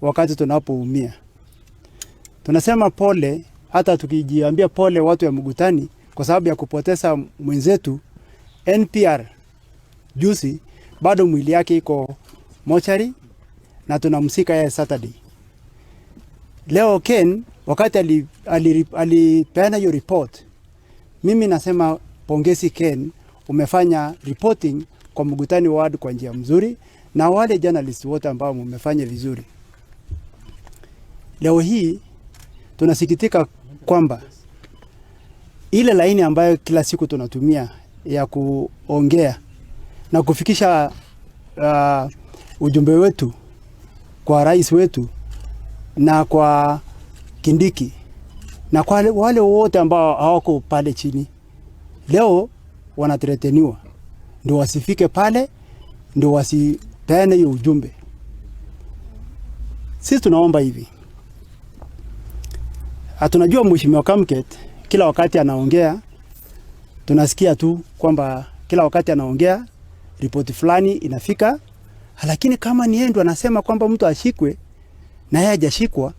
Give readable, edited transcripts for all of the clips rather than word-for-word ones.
wakati tunapoumia. Tunasema pole, hata tukijiambia pole watu ya Mugutani kwa sababu ya kupoteza mwenzetu NPR juzi, bado mwili yake iko mochari na tunamzika yeye Saturday. Leo Ken wakati alipeana hiyo report, mimi nasema pongezi Ken, umefanya reporting kwa Mugutani Ward kwa njia mzuri, na wale journalist wote ambao mmefanya vizuri. Leo hii tunasikitika kwamba ile laini ambayo kila siku tunatumia ya kuongea na kufikisha ujumbe wetu kwa rais wetu na kwa Kindiki na kwa wale wote ambao hawako pale chini, leo wanathreateniwa ndio wasifike pale, ndio wasipeane hiyo ujumbe. Sisi tunaomba hivi, tunajua Mheshimiwa Kamket kila wakati anaongea, tunasikia tu kwamba kila wakati anaongea ripoti fulani inafika, lakini kama ni yeye ndo anasema kwamba mtu ashikwe na yeye hajashikwa,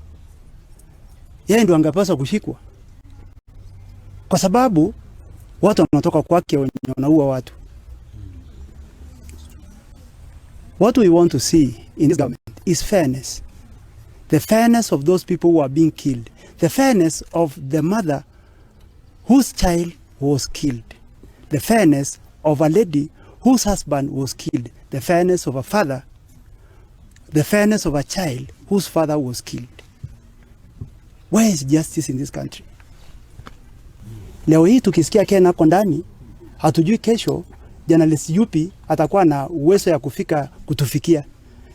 yeye ndo angepaswa kushikwa, kwa sababu watu wanatoka kwake wenye wanaua watu. What we want to see in this government is fairness. The fairness of those people who are being killed. The fairness of the mother whose child was killed. The fairness of a lady whose husband was killed. The fairness of a father. The fairness of a child whose father was killed. Where is justice in this country? Leo hii tukisikia Ken ako ndani, hatujui kesho journalist yupi atakuwa na uwezo ya kufika kutufikia.